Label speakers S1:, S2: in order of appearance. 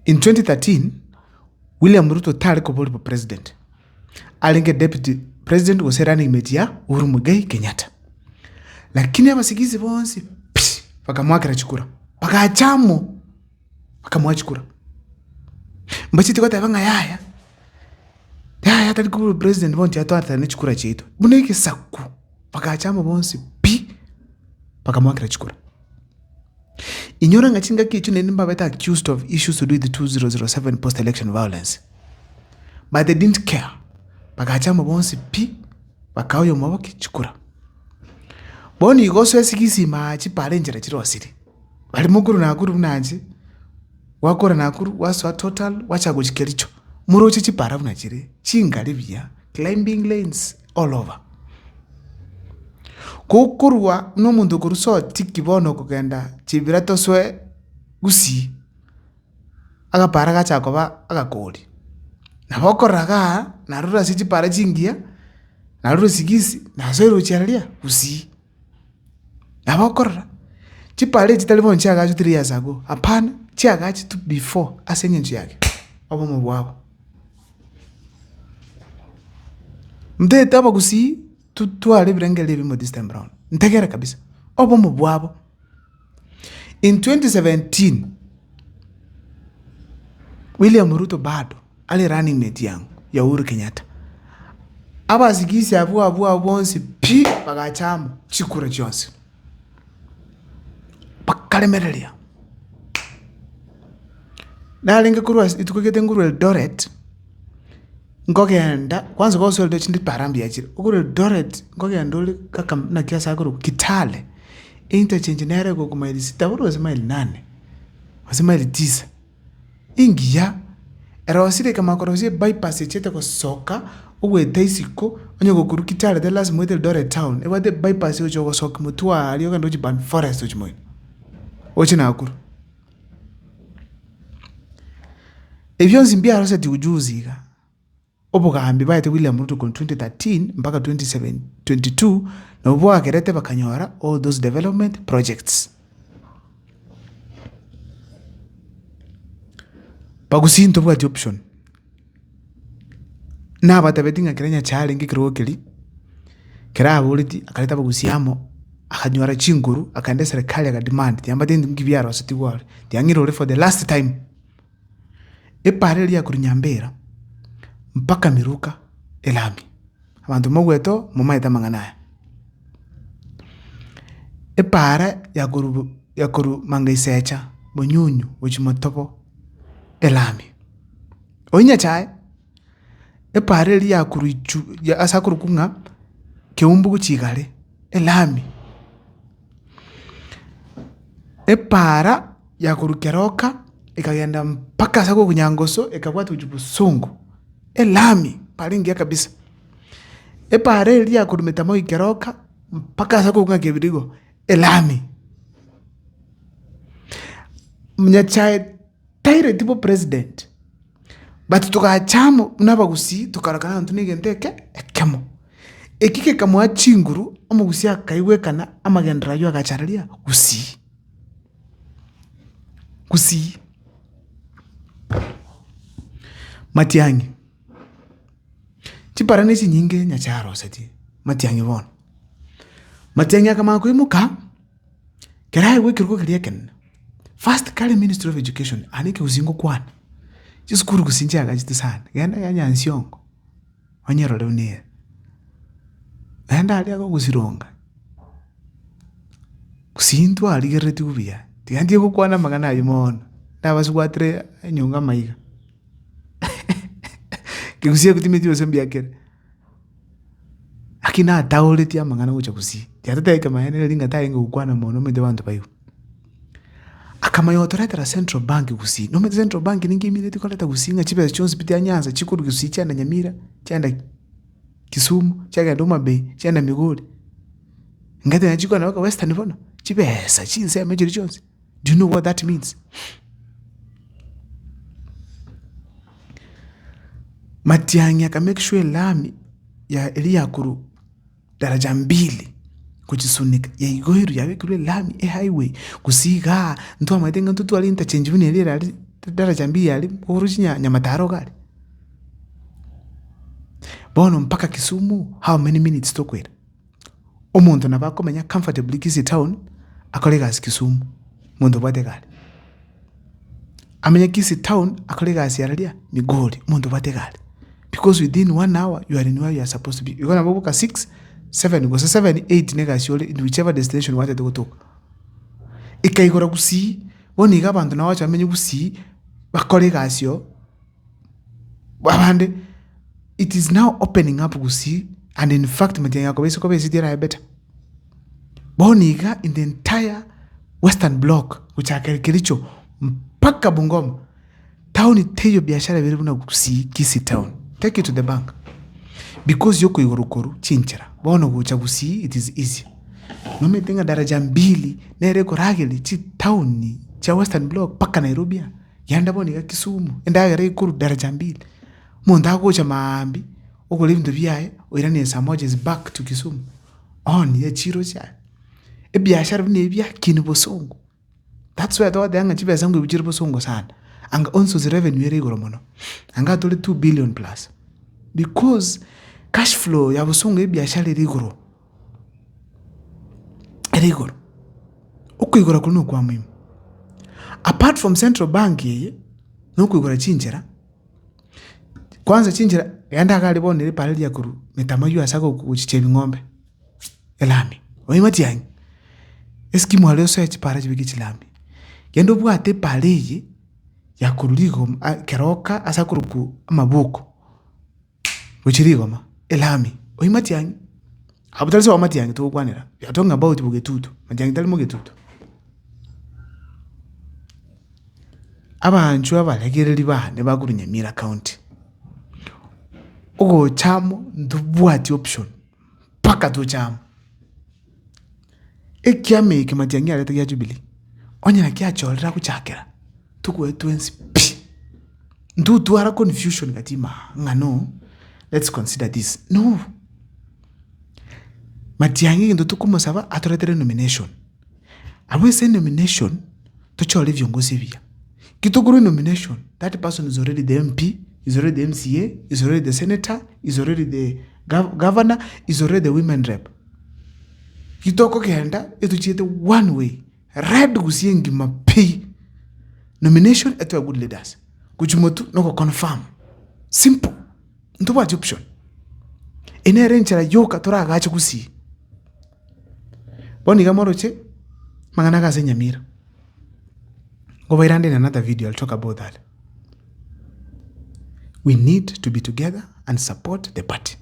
S1: In 2013, William Ruto tare koborigwa president, arenge deputy president gose running mate ya Uhuru Muigai Kenyatta. Lakini abasigisi bonsi pi, bakamoakera chikura, bagacha amo, bakamoa chikura. Mbacheti goteba ng'a yaya, yaya tari koborwa president bono tiga twatane chikura chiaito. Buna egesaku, bagacha amo bonsi pi, bakamoakera chikura. Inyora ng'a chingaki echio naende mbabete accused of issues to do with 2007 post election violence. But they didn't care. Bagacha amo bonsi pi, bakaa oyomo ki? Chikura. Bono igo osoe esigisi ime aa chipara enchera chirosiri. Baria mokorwa Nakuru buna inche, gwakora Nakuru gwasoa Total gwachaka gochia Kericho, moroche chipara buna chire, chingare buya, climbing lanes all over. Gokorwa buna omonto okorwa Sotiki bono okogenda Chibira tosoe Gusii, agapara gachaka koba agakori. Nabo okorora igaa, narure ase chipara chingiya, narure Sigisi, nasoire gochia riria Gusii. Nabo okorora, chipara echi tari bono chiagachwa 3 years ago, hapana, chiagachetwe before ase eng'encho yake, obomo bwabo. Ntaete abagusii totware ebirengererio ebimo this time round, ntegere kabisa, obomo bwabo. In 2017, William Ruto bado are running mate yango ya Uhuru Kenyatta, abasigisi abwo abwo abwo bonsi pi bagacha amo chikura chionsi, bakaremereria. Narenge korwa ase rituko gete nkorwa Eldoret, nkogenda kwanza gosoa Eldoret chinde chipara mbuya chire, okorwa Eldoret nkogenda ore kaka naki ase akorokwa Kitale, interchange nere egokwa maili sita bono gose maili nane, gose maili tisa, ingiya, erosire ekamanya korosia ebypass echete gosoka, ogoeta isiko, onye gokorwa Kitale tari lasima oete Eldoret town, ebwate ebypass egocha gosokia motwe aria ogende gochia Burnt Forest gochia moino, oche Nakuru. Ebi bionsi mbiarosetigwe juzi iga, obogambi baete William Ruto korwa 2013 mpaka 2022, nabwo bwagerete bakanyora all those development projects. Bagusii ntobwati option, nabatebetie ng'a ekero Nyachae arenge ekerogo keria, ekero aboreti akareta abagusii amo, akanyora chinguru, akaenda eserekari aka demand, tiga mbate nki biarosetigwe are, tiga ng'irore for the last time. Epaara eria ya korwa Nyambera mpaka Miruka elami, abanto mogwete oo momaete amang'ana aya. Epaara ya korwa ya korwa Manga Isecha, Bonyunyu gochia Motobo elami. Oyio Nyachae, epaara eria ya korwa ichu ase akorokwa ng'a Keumbu gochia Igare, elami. Epaara ya korwa Keroka ekagenda mpaka ase akorokwa Nyangoso ekabwata gochia Bosongo, elami epaara engiya kabisa. Epaara eria ya korwa Metamogi Keroka mpaka ase akorokwa ng'a Kebirigo, elami. Nyachae taireti bo president. But togacha amo buna abagusii tokarokana ng'a intwe na egento eke ekemo. Eki gekamoa chinguru, omogusii akaigwekana amagenderero aywo agacha araria gusii, gusii. Matiang'i, chipara na echinyinge Nyasaye arosetie, matiang'i bono. Matiang'i akamanya koimoka. Kera aigwe ekerogo keria ekenene, first kare ministry of education aye na ekegusii ngokwana, chisukuru gose nchiagachete sana, genda iga Nyansiongo, onyerore buna ere. Naende aria agogosironga, gusii ntwarigereretigwe buya, tiga ntige gokwana amang'ana aywo mono, ndabasubwatire enyongo amaiga, kegusii ekio timanyeti gose mbuya kere. Lakini nataoretie amang'ana gocha gusii, tiatotebia ekemanyererio neri ng'a tarenge gokwana mono omanyete abanto baigwe. Akamanya gotoretera central bank gusii, nomanyete central bank ninki emineti koreta gusii ng'a chibesa chionsi pi chia nyanza chikorwa gusii chiaenda nyamira, chiaenda kisumu, chiagenda homa bay, chiaenda migori, ngete naende chikogenda mpaka western bono, chibesa chinsemo chiria chionsi, do you know what that means? Matiang'i aka make sure elami ya eria ya korwa daraja mbili gochisunika yaigoirwe yabekirwe elami ehighway gose igaa ntwamaete ng'a ntotware interchange buna eria erari. Daraja mbili aria orusie Nyamataro iga aria. Bono mpaka Kisumu how many minutes tokoira? Omonto nabo akomenya comfortably Kisii town akore egasi Kisumu, omonto obwate egari. Amenye Kisii town akore egasi araria Migori, omonto obwate egari. Because within one hour you are in where you are supposed to be. Igo nabo ogoka six, seven gose seven, eight na egasi ore in whichever destination gwachete gotoka. Ekaigora gusii, bono iga abanto nabo bagocha bamenye gusii, bakore egasi oo. Abande it is now opening up gusii and in fact matiang'i akoba isiko besiti erabe better. Bono iga in the entire western block gochakera Kericho mpaka Bungoma, town teiyo biashara bire buna gusii Kisii town, take it to the bank because yokoigorwa korwa chinchera bono gocha gusii it is easy. Nomanyete ng'a daraja mbili nere ekorageria chitown chia western block mpaka Nairobi aa. Genda bono iga Kisumu, endagera ekorwa daraja mbili, omonto agocha maambia, ogora ebinto biaye, oiranire saa moja is back to Kisumu, on ye chiro chiaye. Ebiashara buna ebi biakinwa bosongo, that's why togoteba ng'a chibesa nkoigwa chire bosongo sana, anga onsi ase revenue ere igoro mono, anga tore two billion plus, because cash flow ya bosongo ya ebiashara ere igoro, ere igoro. Okoigora koria nokwa muhimu. Apart from central bank eye, na okoigora chinchera, kwanza chinchera genda iga aria bono epara riria korwa metamaywa ase agochicha ebing'ombe, elami, oye matiang'i, eskimu aria osoe chipara chibeke chilami. Genda obwate epara eye ya korwa rigoma keroka ase akorokwa amaboko. Gochia rigoma, elami, oyio matiang'i, abwo tari sobo matiang'i togokwanera, we are talking about bogetutu, matiang'i tari mogetutu. Abanchwa abaregereri bane bakorwa Nyamira county, ogocha amo ntobwati option mpaka toche amo. Ekiama eke matiang'i arete gia Jubilee, onye naki achorire agochakera, tokoe twensi pi. Ntotwara confusion gati ime aa ng'a no, let's consider this, no. Matiang'i egento tokomosaba atoretere nomination, abwo ase enomination, tochore ebiongozi ebiya. Ki tokorwa enomination, that person is already the MP, is already the MCA, is already the senator, is already the gov- governor, is already the women rep. Ki tokogenda, etochiete one way. Red gusii engima pi! Nomination etoe good leaders. Gochia motwe na ogoconfirm. Simple. Ntobwati option. Eye nere enchera yoka toragache gusii. Bono iga moroche, amang'ana iga ase Nyamira. Nkobaira nde in another video I'll talk about that. We need to be together and support the party.